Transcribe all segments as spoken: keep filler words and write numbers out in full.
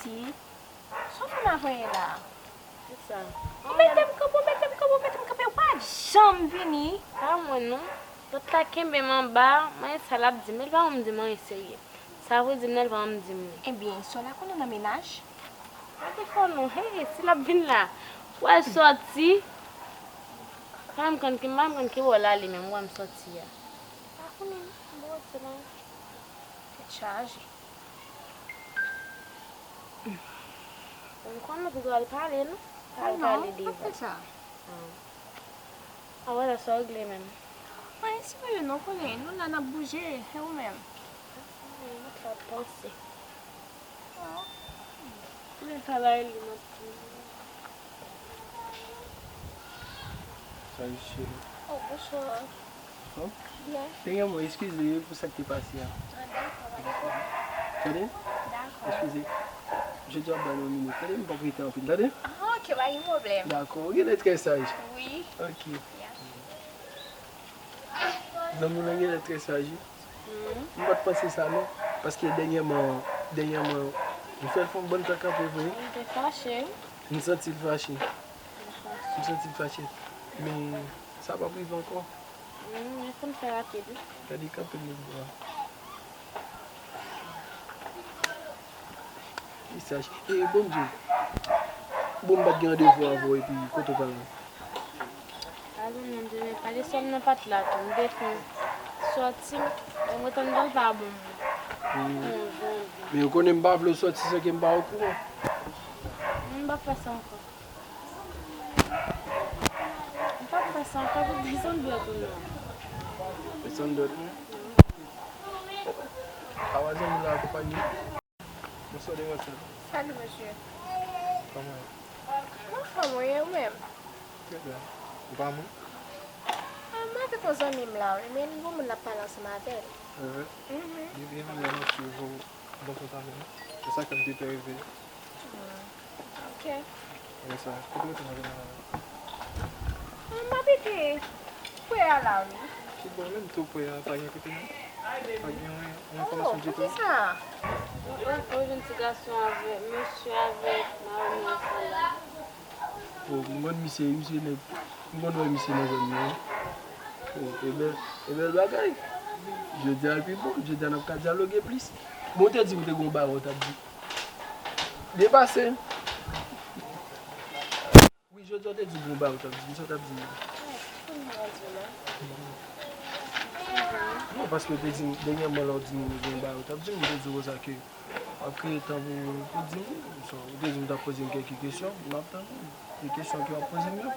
Sa w fè m avoye la? Kisa? Ou mete m kanpe, ou mete m kanpe, ou mete m kanpe, ou pa janm vini. Pa mwen non. Lòt la kenbe m anba, mwen sa l ap di m, men l pa janm di m anyen serye. Sa vle di m nan, l pa janm di m li. Ebyen, sè w la konnen nan mennaj? Pa te fò non, hey, si l ap vin la, pou al sòti. Pa m konn ki, m pa m konn ki bò l ale menm, ou wè m sòti a. Pa konnen non, m pa wè se la. Tèt chaje. M konnen nou te dwe al pale, non? Pa al pale devan. Sa. A, wè la, sa w regle menm? Anyen serye non, konnen nou la n ap bouje, e ou menm? Anyen, mwen t ap panse. Mwen travay li nan tou. Salut, chérie. Oh, bonsoir. Bon? Bien. Premyèman, eskize wi pou sa k te pase a. Ah, dakò, pa de pwoblèm. Tande? Dakò. Eskize. Jodi a, ban nou yon minit. Tande, m p ap rete anpil. Tande? Ah, ok, pa gen pwoblèm. Dakò. Ou genlè trè saj. Wi. Ok. Yes. Zanmi mwen genlè trè saj wi. M pa t panse sa non, paske dènyèman, dènyèman, m fè l fè yon bann tan kanpe vre. M te fache wi. M santi l fache. M fache. M santi l fache. Men sa p ap rive ankò. Mm, men fò n fè rapid wi. Gade kanpe l bò a. Mesaj. E bon m di w. Bon, m pa t gen randevou avè w epi kote w pral la? Alò, non, demen pa de sòm nan pa t la tou. M te fin sòti, m ret anndan l pa bon. Mm. Bon, bon, bon. Men ou konnen m pa vle w sòti san ke m pa okouran. M p ap fè sa ankò. M p ap fè sa ankò pou desann dwèt ou non. Desann dwèt mwen? Awa zanmi la akonpanye. Bonswa, demoiselle. Salut, monsieur. Kòman w ye? Mwen anfòm, wi, e ou menm? Trè byen. Ou pa moun? Ah, mwen avèk yon zanmi m la, wi, men gon moun n ap pale ansanm avè l. Wi. Mhm. Li vin la, m ap swiv ou. Bon, kontan menm. Se sa k fè m te pè reveye. Hmm. Ok. Konsa, kote w rete nan jounen an? Hmm, m abite prè a la, wi. Ki bò menm tou prè a? Pa gen kote non? Pa gen yon, yon enfòmasyon ditou? Oh, poukisa? Mwen, mwen jwenn ti gason avèk, mesye avèk madanm nan ansanm la. O, m konn misye, misye nèg, m konn wè misye nan zòn nan wi. O, e bèl, e bèl bagay. Jodi a l pi bon, jodi a n ap ka dyaloge plis. Bon, ou te di m te gen yon bagay ou t ap di. Byen pase. Wi, jodi a ou te di m gen yon bagay ou t ap di m, sa w t ap di m? Non, paske ou te di m, dènyèman lè w di m gen yon bagay ou t ap di m, ou te di konsa ke w ap kreye tan pou, pou di m, so, ou te di m w t ap poze m kèk kesyon, m ap tann de kesyon ke w ap poze m yo.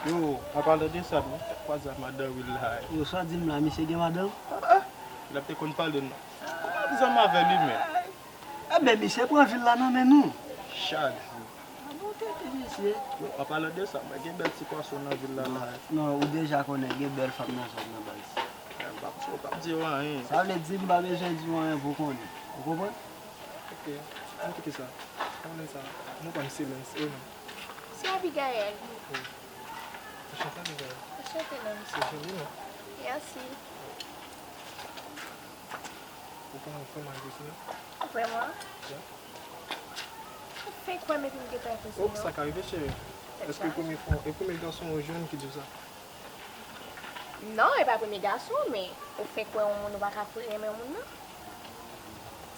Yo, an palan de sa, mwen fèk kwaze ak madanm Will la. Yo, sa w di m la, misye gen madanm? Ah, ah, lè m te konn pale non. Kòman ansanm avè li menm? Enben, misye pran vil la nan men nou. Chak jou. Ah bon, tete mesye. Yo, an palan de sa, mwen gen bèl ti pwason nan vil la la. Non, ou deja konnen gen bèl fanm nan zòn nan baz. Eh, m p ap di w, m p ap di w anyen. Sa vle di m pa bezwen di w anyen pou w konnen. Ou konprann? Ok. An ki sa? Konnen sa. Nou konn silans, e non. Se Abigail. Wi. Anchante, Abigail. Anchante, non. Se joli non. Mèsi. Ou pa vrèman enpresyonnen? Vrèman? Ya. Ou fenk wè m epi m gentan enpresyonnen. Oh, sa ka rive, cheri. Èske e premye fwa, e premye gason ou jwenn ki di w sa? Non, e pa premye gason, men ou fenk wè yon moun, ou pa ka renmen yon moun, non.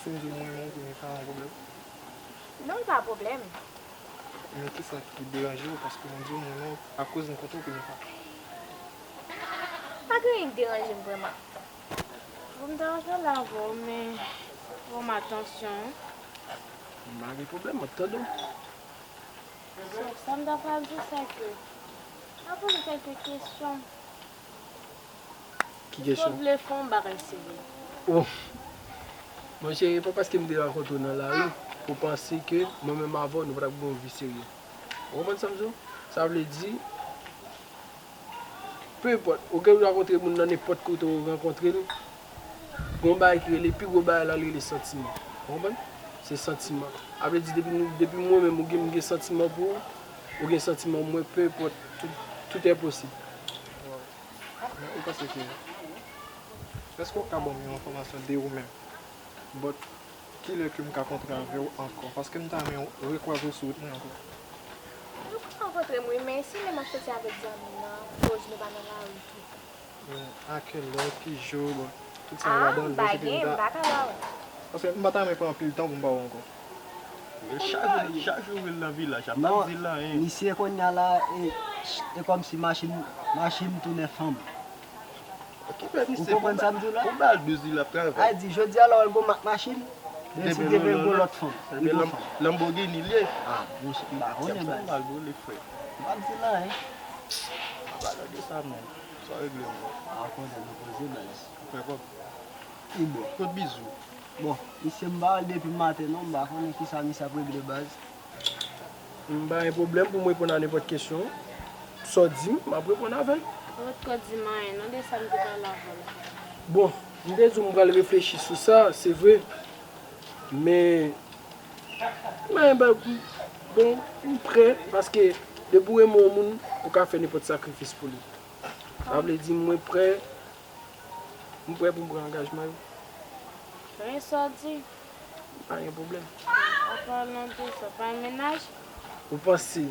Si m di w mwen renmen w premye fwa, yon pwoblèm? Non, li pa pwoblèm. Men kisa ki deranje w paske mwen di w mwen renmen w akoz m kontre w premye fwa? Pa gen anyen k deranje m vrèman. Bon, m ta renmen pale avè w, men fò m atansyon. M pa gen pwoblèm, m ap tande w. So, sa m ta pral di w, se ke m ap poze kèlke kesyon. Ki kesyon? Èske w vle fè yon bagay serye? Oh! Monchè, e pa paske m te rakontre w nan lari pou w panse ke mwen menm avè w, nou pa t ap gen yon vi serye. Ou konprann sa m di w? Sa vle di, pe enpòt, ou gen dwa rankontre moun nan nenpòt kote ou rankontre l, gen yon bagay ki rele, pi gwo bagay la, li rele santiman. Ou konprann? Se santiman. Sa vle di, depi nou, depi mwen menm, ou gen, m gen santiman pou ou, ou gen santiman pou mwen, pe enpòt, tout, tout est possible. Wow. Men ou panse ke, èske w ka ban m yon enfòmasyon de ou menm? But, Kilè ke m ka kontre avè w ankò? Paske m ta renmen rekwaze w sou wout mwen ankò. Nou ka rankontre m wi, men se lè m ap soti avèk zanmi m nan, koz nou pa nan lari tou. Men a kèlè, ki jou, bon, tout sa yo ladan l, bon, se ke m ta... Paske m pa ta renmen pran anpil tan pou m pa wè w ankò. Chak jou, chak jou Will nan vilaj la, m pa di l anyen. Misye kounye a la, e, e kòmsi machin, machin tounen fanm. Ou konprann sa m di w la? Ou ba l douz li l ap travay. A di, jodi a la w al gon ma-, machin, men si demen gon lòt fanm, li gon fanm. Lamborghini li ye. A, monchè, m pa konnen baz. Mal boule frè. M pa di l anyen. An palan de sa menm, sa w regle menm? A, w konnen nou poze baz. Ou fè kòb? Li bon. Kot Bizou? Bon, misye m pa wè l depi maten non, m pa konnen kisa misye ap regle baz. M pa gen pwoblèm pou m reponn a nenpòt kesyon. Sa w di m, m ap reponn avè l. Ou potko di m anyen non de sa m te pale avè w la. Bon, m te di w m pral reflechi sou sa, se vre. Men, men, bon, m prè, paske depi w renmen yon moun, ou ka fè nenpòt sakrifis pou li. Sa vle di mwen prè, m prè pou m pran angajman yo. Men sa w di. Pa gen pwoblèm. An palan de sa, w pa gen mennaj? Ou panse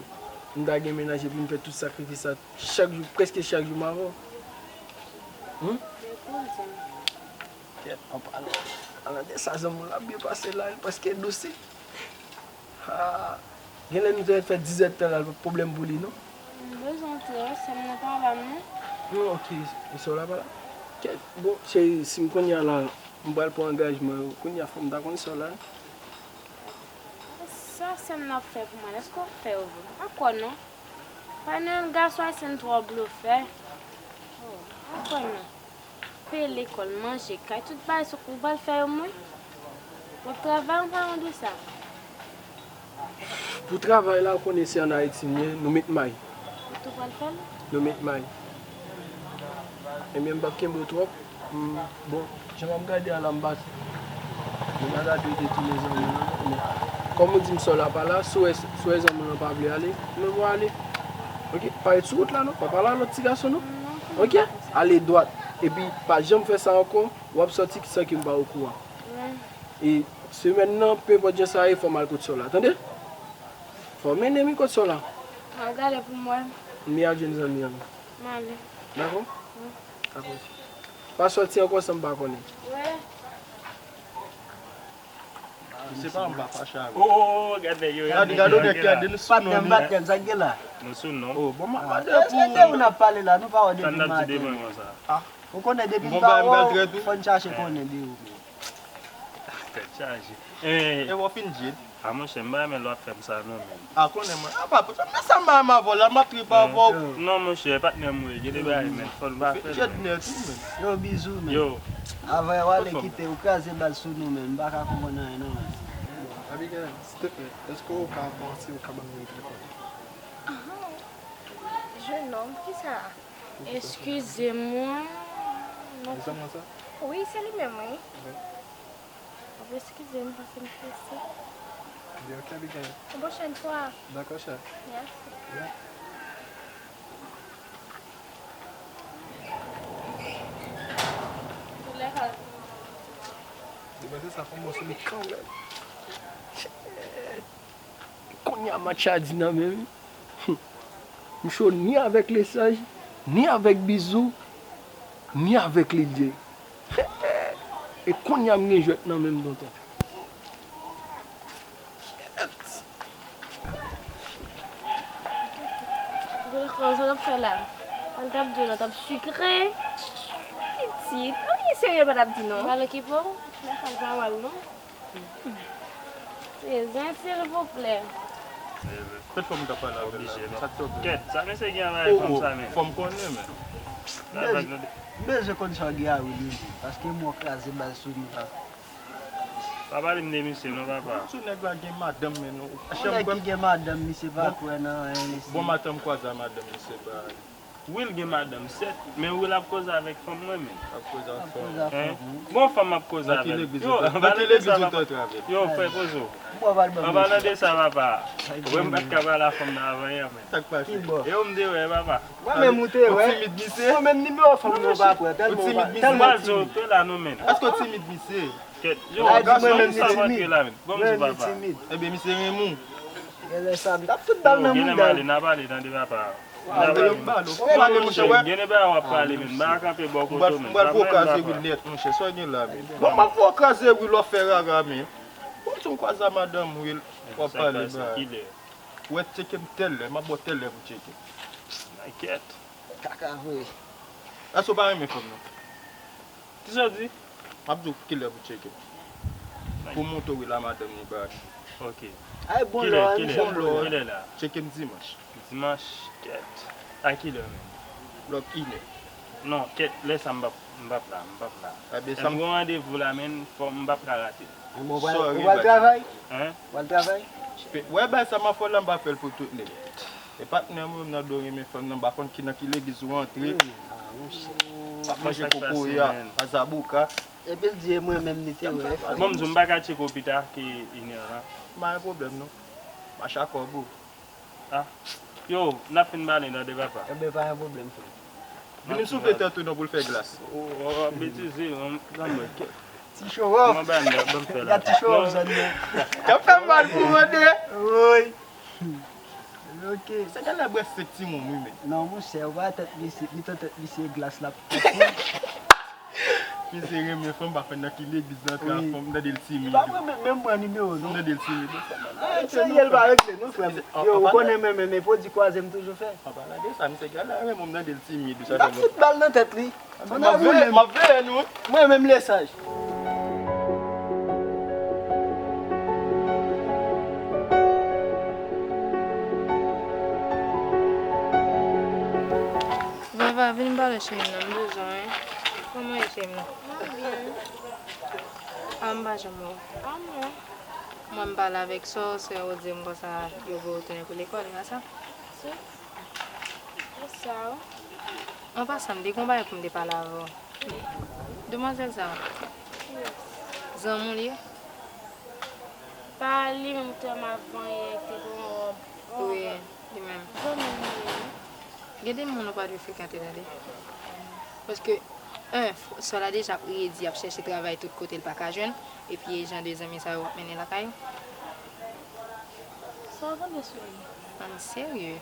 m ta gen mennaj epi m fè tout sakrifis sa chak jou, prèske chak jou m avè w? Hum? Men pou w di m. Kèt, an palan, palan de sa, zanmi w la byen pase la, li prèske dous wi. Ah, genlè nou te fè dizèdtan la, pwoblèm pou li, non? M bezwen antre, sè m nan pa la, non. Non, ok, e sè w la pa la? Kèt, bon, cheri, si m kounye a la, m pral pran angajman yo, kounye a fò m ta konn sè w la. Sa sè m nan ap fè pou mwen, èske w ap fè yo vre? M pa kwè, non. Pandan gason ayisyen twò blofè. Oh, m pa kwè, non. Peye lekòl, manje, kay, tout bagay se ou pral fè yo, mwen? W ap travay, an palan de sa. Pou travay la, ou konnen se ann Ayiti m ye, nou met may. Ou tou pral fè l? Nou met may. Ebyen, m p ap kenbe w twòp. M, bon, jan m ap gade a la, m pa, m pa gade w te tounen zanmi w nan, men kòm ou di m sè w la pa la, si w wè, si w wè zanmi w lan pa vle ale, men w ale. Ok? Pa ret sou wout la, non. Pa pale a lòt ti gason, non. Ok? Ale dwat. Epi, pa janm fè sa ankò, w ap sòti san ke m pa okouran. E semèn nan, penpòt jan sa ye, fò m al kot sè w la, tande? Fò w mennen m kot sè w la. M ap gade pou m wè. M ye al jwenn zanmi an. M ale. Dakò? Wi. Dakò. Pa sòti ankò san m pa konnen. Wi. Se pa m pa fache avè w. Oh, oh, oh, gad nèg yo, gad nèg yo, gad nèg yo. Patnè m, patnè m, sa k gen la? Nou sou non. Oh, bon, m ap mande pou... Èske de ou n ap pale la, nou pa wè depi maten. Ou konnen depi m pa wè w, fò n chache konnen de ou. Tèt chaje. E w fin jed? A monchè, m pa renmen lè w ap fè m sa non, men. A konnen mwen. A pa, men sa m pa renmen avè w la, m ap trip avè w. Non, monchè, patnè m ou ye, gen de bagay, men, fò n pa fè l, men. Jed nèt wi, men. Yo, bizou, men. Yo. Avan w ale kite, ou kraze bal sou nou, men. M pa ka konprann anyen non, men. Abigail, silteplè, èske w pa panse ou ka ban m nimewo telefòn? Ahan. Jenòm, kisa? Eskize mwen. Mezanmi sa? Wi, se li menm, wi. Ok. W ap eskize m paske m prese. Ebyen, ok, Abigail. Yon pwochèn fwa. Dakò, chè. Mèsi. Demen se sa, fò m mwen sou li kanmenm. Kounye a match a di nan men m. M cho ni avèk Lesaj, ni avèk Bizou, ni avèk Lidye. E kounye a m gen jwèt nan men m, tonton. Sa w ap fè la? An t ap di w nan t ap sikre. Pitit, anyen serye l pa t ap di non. Mal okipe w, nan sa l pa mal non. Se zen, silvouplè. Kèt fò m ka pale avè l la, men sa k tòpè. Kèt, sa mesye gen anba fanm sa, men. Fò m konnen, men. M bezwen konn sa w gen a Willy, paske mwen kraze bal sou nou la. Pa pale m de misye non, papa. Sou nèg la gen madanm, men non. Yon nèg ki gen madanm, misye pa kwè nan anyen, mesye. Bon, madanm kwaze a madanm, misye pa. Will gen madanm, sèt, men Will ap koze avèk fanm mwen menm. Ap koze ak fanm. Ap koze ak fanm, wi. Bon, fanm ap koze avè l. Nan ki legliz ou te antre avè l? Yo, frè, poze w. An palan de sa, papa. Ou wè m pa t ka pale a fanm nan avan yè, men. Sa k pase? E ou m te wè, papa. Mwen menm ou te wè. Ou timid, misye? Mwen menm nimewo fanm nan pa pran, tèlman ou pa, tèlman ou timid. Ou timid, misye? Èske w timid, misye? Kèt, yo, sa w antre la menm. Bon, mwen menm li timid. Ebyen, misye renmen w. Genlè sa, m t ap fout bal nan mouda. Genlè m ale, n ap ale, tande papa. N ap ale. Ou pale, monchè, wè. Genlè bagay w ap pale, men. M pa kanpe bò kote w, men. M pral fè w kraze wi nèt, monchè. Sa w gen la, men. Bon, m ap fè w kraze wi lè w fè rara, men. Bon, si w kwaze a madanm wi, w ap pale bagay. Ou wè tcheke m tèl lè, m ap ba w tèl lè pou tcheke m. Kèt. Kaka vre. Èske w pa renmen fanm nan? Kisa w di? M ap di w kilè pou tcheke m. Pou montre w la madanm li bak. Ok. Ay, bon lòj, kilè, kilè la? Tcheke m dimanch. Dimanch, kèt. A kilè menm? Lòk inè. Non, kèt, lè sa m p ap, m p ap la, m p ap la. Ebyen, sa m gon randevou la, men fò m p ap ka rate. Ou pral travay? Hein? Ou pral travay? Wè, bay sa m ap fè w la, m pa fè l pou tout nèg. E patnè mwen, m nan do renmen fanm nan, m pa konn ki nan ki legliz ou antre. M ap manje kokoye a, a zaboka. Epi l di e mwen menm li te wè. Bon, m di w m pa ka tcheke w pita ke inè la. M pa gen pwoblèm non. Mache a kòb ou. Ah. Yo, n ap fin pale tande papa. Ebyen, pa gen pwoblèm, frè. Vin soufle tèt ou non pou l fè glas. Ou ap betize, zanmi. Ti show off. Gad ti show off zòn nan. Y ap fè m mal pou mande. Woy. Ok. Se genlè bwè sèt timoun wi men. Non, monchè, ou pa tèt visye, pito tèt visye glas la. Misye renmen fanm, pa fè nan ki legliz nan, antre a fanm, m tande l timid. Li pa renmen menm pran nimewo non. M tande l timid. Serye, l pa regle non, frè m. Yo, ou konnen mwen menm, e pwodui kwaze m toujou fè. An palan de sa, misye genlè renmen w, m tande l timid, ou sa fè. M ap fout bal nan tèt li. M ap veye, m ap veye nou. Mwen menm lesaj. Vava, vin pale cheri m nan, m bezwen w. Kòman w ye cheri m nan? Mwen byen. A, m pa janm wè w. A non. Mwen m pale avèk sè w, sè w di m konsa yo voye w tounen pou lekòl, e pa sa? Si. Pou sa w. An pasan, m te gon bagay pou m te pale avè w. Demwazèl sa a, zanmi w li ye? Pa li menm, tèlman ap vanyan, te gon wòb. Wi, li menm. Zanmi m li ye. Gen de moun ou pa dwe frekante tande. Paske, en, sè w la deja ap redi, ap chèche travay tout kote l pa ka jwenn, epi e jan de zanmi sa yo w ap mennen lakay ou. Sa w tande sou li? An serye?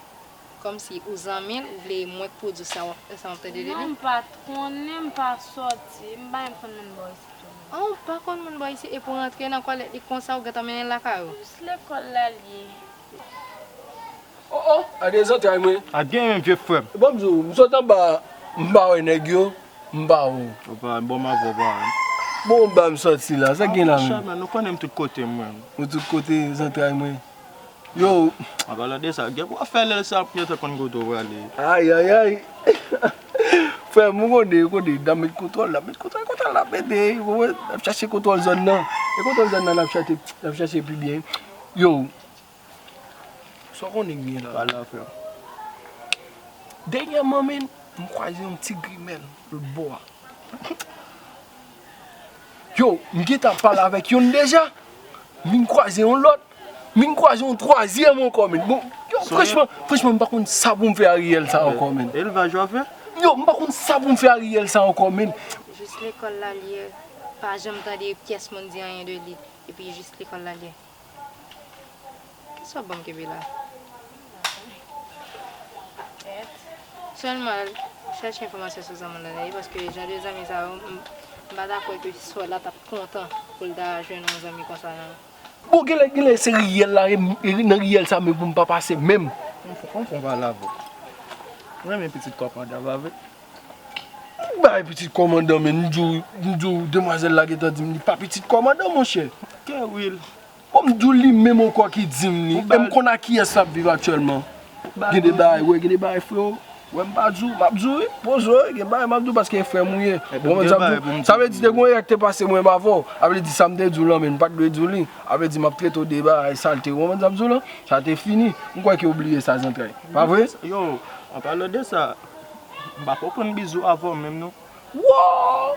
Kòmsi ou zanmi l, ou vle mwen k pou di w sa w ap, sa w ap tande de li? Non, m pa t konnen, m pa sòti, m pa menm konn moun bò isit yo menm. An, ou pa konn moun bò isit, epi w rantre nan kòlèt li konsa, ou gentan mennen l lakay ou? Jis lekòl la l ye. O, o, gade zantray mwen. A gen menm vye frè m. Bon, m di w, m sot anba, m pa wè nèg yo. M pa wè w. Ou pa, bon, m avè w pa wè m. Bon, ba m sòti la, sa k gen la menm? Chèmen, ou konnen m tout kote mwen. Ou tout kote, zantray mwen. Yo. An palan de sa, gen pou w fè lè sa, m gentan konn kote w prale. Ay, ay, ay. Frè m, ou konnen, ou konnen, n ap met kontwòl, n ap met kontwòl, kontwòl, n ap mete, ou konprann? N ap chache kontwòl zòn nan. E kontwòl zòn nan, n ap chache, n ap chache pi byen. Yo. Sa w konnen k gen la? Pale la, frè m. Dènyèman, menn, m kwaze yon ti grimèl lòt bò a. Yo, m gentan ap pale avèk youn deja. M vin kwaze yon lòt. M vin kwaze yon twazyèm ankò, menn. Bon, yo, franchman, franchman, m pa konn sa pou m fè a riyèl sa ankò, menn. Elvaj w ap fè? Yo, m pa konn sa pou m fè a riyèl sa ankò, menn. Jis lekòl la l ye, pa janm tande pyès moun di anyen de li. Epi jis lekòl la l ye. Kisa w ban m kenbe la? Sèlman chèche enfòmasyon sou zanmi w la, paske jan de zanmi sa yo, m, m pa ta kwè ke sè w la t ap kontan pou l ta jwenn yon zanmi konsa nan. Bon, genlè, genlè se riyèl la, e m, e nan riyèl sa menm pou m pa pase menm. Kòman fè, kòman fè w pale avè w? Ou renmen pitit kòmandan, pa vre? Bay pitit kòmandan, men m di w, m di w, demwazèl la gentan di m li pa pitit kòmandan, monchè. Kè wi l. Bon, m di w li menm ankò ki di m li. E m konn ak kiyès l ap viv aktyèlman. Gen de bagay, wè, gen de bagay, freo. Wè, m pa di w, m ap di w, wi. Poze w, gen bagay, m ap di w, paske e frè m ou ye. Ou konprann sa m di w? Sa vle di, te gon erè k te pase mwen m avè w. A vle di, sa m te di w lan, men m pa t dwe di w li. A vle di, m ap trete w de bagay salte. Ou konprann sa m di w lan? Sa te fini. M kwè ke w bliye sa, zantray. Pa vre? Yo, an palan de sa, m pa konprann bizou avè w menm, non. Wow!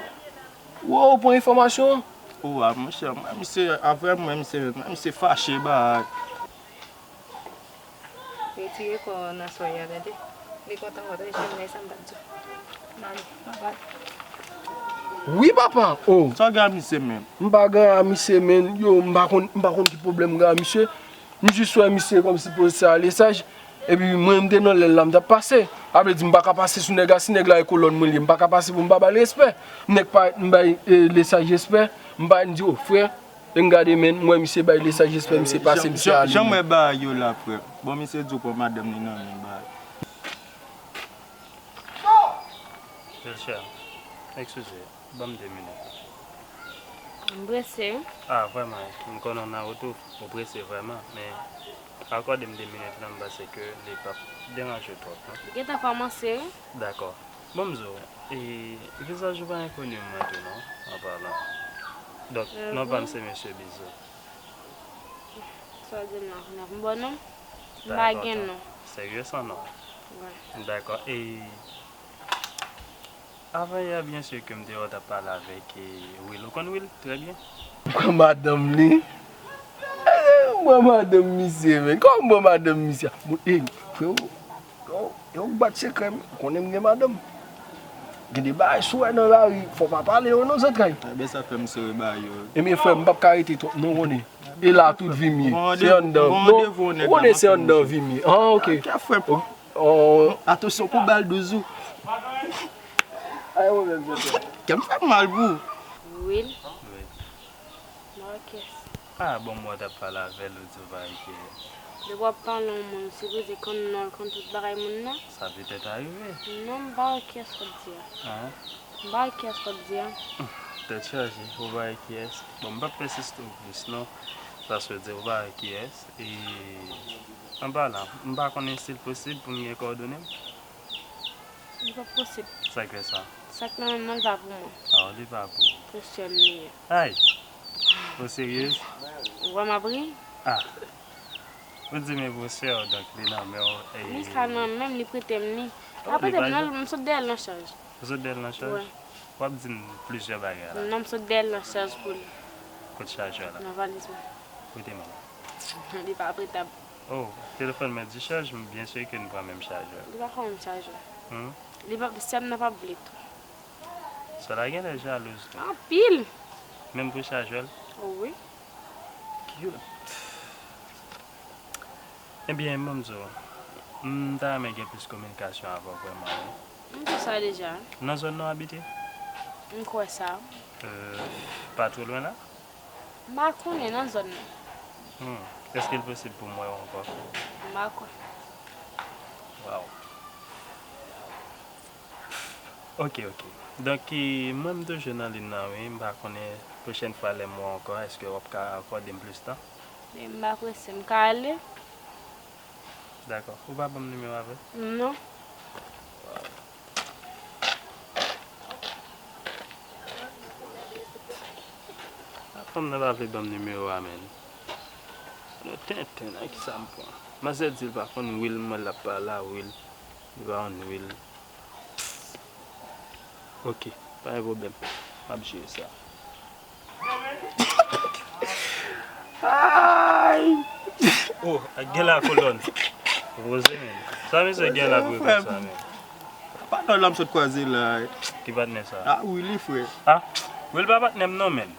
Wow, ou pran enfòmasyon an? Ou a, monchè, mwen, misye, avè mwen, misye, mwen, misye fache, bagay. Retire kò w nan sòy a, tande. Li kontan kontre, se mwen sa m t ap di w. M ale, m ap ale. Wi, papa. Oh. Sa w gen ak misye menm? M pa gen a misye, men. Yo, m pa konn, m pa konn ki pwoblèm m gen a misye. M jis wè misye kòmsi poze sa lesaj. Epi mwen, m te nan lè l la, m t ap pase. Sa vle di, m pa ka pase sou nèg la. Si nèg la e kolòn mwen li ye, m pa ka pase pou m pa ba l respè. Nèg pa, m bay, eh, lesaj respè. M pa di, oh, frè, e m gade, men, m wè misye bay lesaj respè, misye pase, misye ale. Jan m wè bagay yo la, frè. Bon, misye di w pran madanm li nan men bagay. Bèlchè, eskize, ban m de minit. M prese, wi. Ah, vrèman, m konnen w nan wout ou, ou prese vrèman, men akòde m de minit la, m panse ke li p ap deranje w twòp, non. Li gentan kòmanse, wi. Dakò. Bon, m di w, e, vizaj ou pa enkoni mwen tou, non, an palan. Donk, non pa m se mesye Bizo. Sa w di m la, kounye a pou m ba w non? M pa gen non. Serye, san non? Wi. Dakò. E, avan yè, byen si ke m te wè w t ap pale avèk, e, Will. Ou konn Will? Trè byen. Pran madanm li. Mwen madanm misye, men. Kòman mwen madanm misye? Mwen, e, frewo, yo, yo bat sekrè m. Ou konnen m gen madanm. Gen de bagay si w wè nan lari, fò w pa pale yo non, zantray. Ebyen, sa fè m sere bagay yo. Ebyen, frè m, m p ap ka rete twòp non, konnen. E la tout vi m ye. Se anndan. Non, ou konnen se anndan vi m ye. Ah, ok. Atansyon pou bal douz ou. Kè m fè m mal pou ou. Will. Wi. M pa wè kiyès. Ah, bon, m wè w t ap pale avè l, ou di w pa wè kiyès. Depi w ap pale yon moun, ou sipoze konn non l, konn tout bagay moun nan. Sa petèt arive. Non, m pa wè kiyès w ap di a. Ah. M pa wè kiyès w ap di a. Tèt chaje, ou pa wè kiyès. Bon, m p ap pèsiste w plis non. Sa vle di ou pa wè kiyès. E, an palan, m pa konnen si l posib pou m gen kòdone l. Li p ap posib. Sa k fè sa? Sa k nan men m nan, li pa pou mwen. Oh, li pa pou ou. Pou sè m li ye. Ay! Ou seryez? Ou wè m ap ri? Ah! Ou di m e pou sè w, donk li nan men w, e. Li ka nan men m, li prete m li. Oh, li pa prete m non, m sot dèyè l nan chaj. Ou sot dèyè l nan chaj? Wi. W ap di m plizyè bagay la. Non, m sot dèyè l nan chaj pou li. Kot chajè la? Nan valiz mwen. Prete m li. Li pa pretab. Oh, telefòn mwen dichaj, m byen si ke n pran menm chajè. Li pa pran menm chajè. Hmm? Li pa, sè m nan p ap vle tou. Sè la genlè jalouz tou. Anpil! Menm pou chajè l? Wi. Cute. Ebyen, ban m di w, m ta renmen gen plis kominikasyon avè w vrèman, wi. M di sa deja. Nan zòn nan w abite? M kwè sa. Euh, pa twò lwen la? M pa konnen nan zòn nan. Hmm. Èske l posib pou m wè w ankò? M pa kwè. Waw. Ok, ok. Donk, e, mwen, m toujou nan liy nan, wi. M pa konnen pwochèn fwa lè m wè w ankò, èske w ap ka akòde m plis tan? Men m pa prese, m ka ale? Dakò. Ou pa ban m nimewo a vre? Non. Fanm nan pa vle ban m nimewo a, menn. Nou tenten, nan kisa m pran? Manzè di l pa konn Will, mwen l ap pale a Will. Li pa konn Will. Ok, pa gen pwoblèm. M ap jere sa. Ay! Oh, ak gen la kolòn. Poze, menn. Sa misye gen la pou sa, menn. Patnè w la m sot kwaze la. Ki patnè sa? Ah, Willy, frè. Ah, Will pa patnè m non, menn.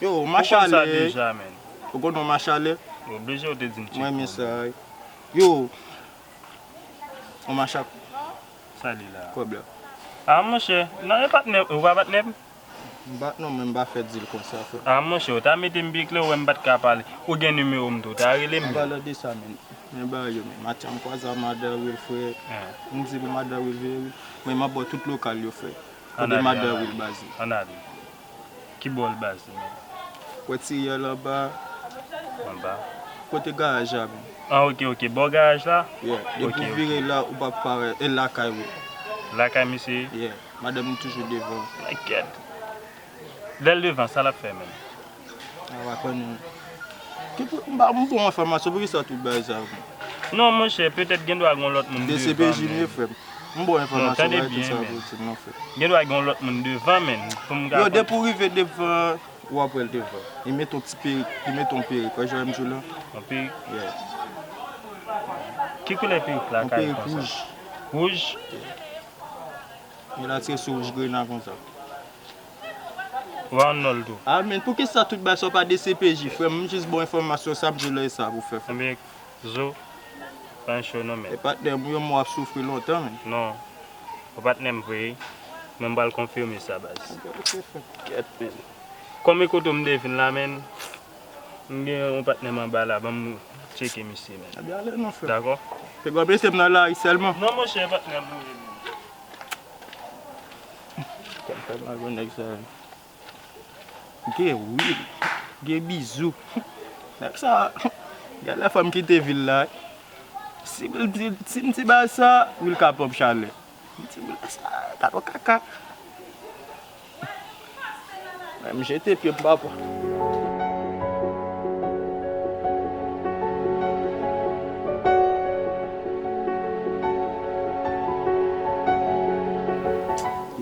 Yo, ou konn sa deja, menn. Ou konn Machalè? Oblije ou te di m ti. Mwen, men sa. Yo, on machak. Sa li la. Kòb la. Ah, monchè, nan e patnè, ou pa patnè m? M pa, non, men m pa fè di l konsa, frè. Ah, monchè, ou ta mete m pi klè, ou wè m pa t ka pale. Ou gen nimewo m tou, ou ta rele m. An palan de sa, men, men bagay yo, men. Maten m kwaze a madan Will, frè. M di pou madan Will veye Will. Men m ap ba w tout lokal yo, frè. Kote madan Will baze. Ann ale. Ki bò l baze menm? Wè ti riyèl anba. Anba? Kote garaj la menm. Ah, ok, ok. Bò garaj la? Yeah. Depi w vire la, ou p ap parèt. E lakay ou. Lakay misye? Yeah. Madanm li toujou devan. Mwen kèt. Lè l devan, sa l ap fè menm? A, w a konnen. Ki pou, m pa, m pou enfòmasyon, poukisa tout bagay sa yo? Non, monchè, petèt gen dwa gen lòt moun devan. D C P J m ye, frè m. M ba w enfòmasyon, bagay tout sa yo pou di m non, frè. Gen dwa gen lòt moun devan, men, pou m ka. Yo, depi w rive devan, w ap wè l devan. Li mete yon ti perik, li mete yon perik. Wè jan m di w la? Yon perik? Yeah. Ki koulè perik la? Yon perik wouj. Wouj? Yeah. Li la tire sou wouj grena konsa. Ou pa konn non l tou. Ah, men, poukisa tout bagay sa w pa D C P J, frè m? M jis ba w enfòmasyon sa m di w lè sa pou fè, frè. Ebyen, Zo, pa cho non, men. E patnè m, yon mwa ap soufri lontan, men. Non. Ou patnè m vre, men m pral konfime sa, baz. Ok, ok, frè. Kèt, men. Kòm ekoto m te vin la, men, m gen yon patnè m anba la, ban m tcheke misye, men. Ebyen, ale non, frè. Dakò? Te gwa blese m nan lari sèlman. Non, monchè, patnè m vre, men. Kèt, fè mal pou nèg sa. Gen wi, gen bizou. Nèg sa, gen lè fò m kite vil la. Si m di, si m di bagay sa, wi, l ka pran m chalè. M di, wi, sa, gad on kaka. Men m jete pye m pa pran.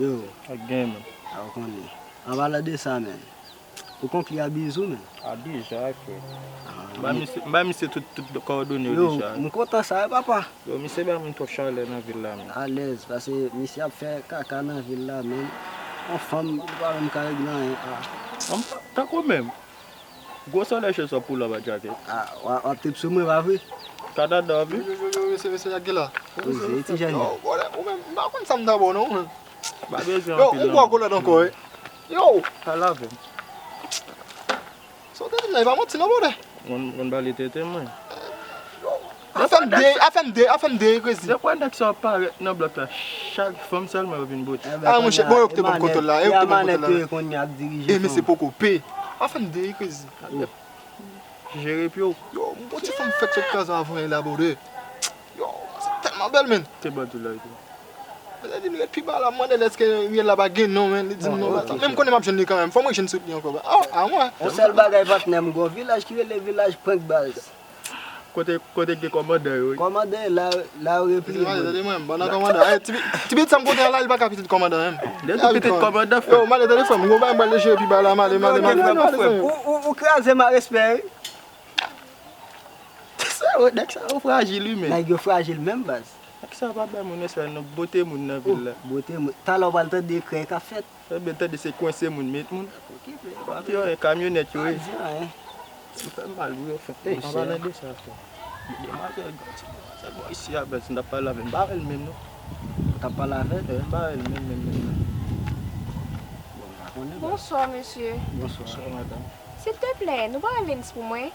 Yo. Ak gen, men. A, ou konnen. An palan de sa, men. Ou konkli a bizou, men. A, deja, frè. Ah, m ba misye, m ba misye tout, tout kòdone yo deja. Yo, m kontan sa, wi, papa. Yo, misye ba moun twòp chalè nan vil la, men. Alèz, paske misye ap fè kaka nan vil la, men. Yon fanm, li pa menm ka regle anyen, ah. Fanm, tankou menm. Gwo solèy che sa pou la ba djakèt. Ah, w ap, w ap trip sou mwen, pa vre? Kanada, wi. Yo, yo, yo, yo, mesye, mesye, y ap gen la. Wi, se ti jèn. Yo, bòdè, ou menm, m pa konn sa m ta ba w, non, ou menm. Pa bezwen anpil, non. Yo, ou bò kolèd ankò, wi. Yo! Pa lave m. Sa w te di m nan, e pa manti non, bòdè. Mwen, mwen bale tete mwen. Yo! Afè m de, afè m de, afè m de, krezi. Depi nèg sa ap parèt nan blòk la, chak fanm sèlman yo vin bote. Ah, monchè, bon, yo ki te ban m kontwòl la, yo ki te ban m kontwòl la. E, men se poko pe. Afè m de, krezi. Jere pye w. Yo, m gon ti fanm fèk sot kraze avan yè la, bòdè. Yo, se tèlman bèl, men. Te ban tou la, tou. Li di m ret pi ba la, m mande l èske riyèl la pa gen non, men. Li di m non, pa ta. Men m konnen m ap jwenn li kanmenm. Fò mwen jwenn sou li ankò. Ah, ah, mwen. Yon sèl bagay, patnè m, gon vilaj ki rele vilaj Prank Baz. Kote, kote gen kòmandan yo, wi. Kòmandan la, la yo repliye. Tande mwen, tande mwen, m pa nan kòmandan. Ti, ti pitit sa m kote a la, li pa ka pitit kòmandan menm. Depi pitit kòmandan, frè. Yo, m ale, tande frè m, m gon bagay m pral jere pi ba la, m ale, m ale, m ale, m ale, frè m. Ou, ou, ou kraze m a respè, wi. Sa yo, nèg sa yo frajil, wi, men. Nèg yo frajil menm, baz. Nèg sa yo pa bay moun respè, non, bote moun nan vil la. Bote moun. Talè w pral tande krèy k ap fèt. Ebyen, tande se kwense moun, met moun. Epi, yon kamyonèt yo ye. M fè m mal, wi, yo fè. An palan de sa, frè. Demwazèl, demwazèl, bò isi a, bèl, si m t ap pale avè l, m pa wè l menm, non. Ou t ap pale avè l? Wi, m pa wè l menm, menm, menm, non. Bon, m pa konnen, bèl. Bonswa, mesye. Bonswa. Bonswa, madanm. Silteplè, nou pa wè Lens pou mwen?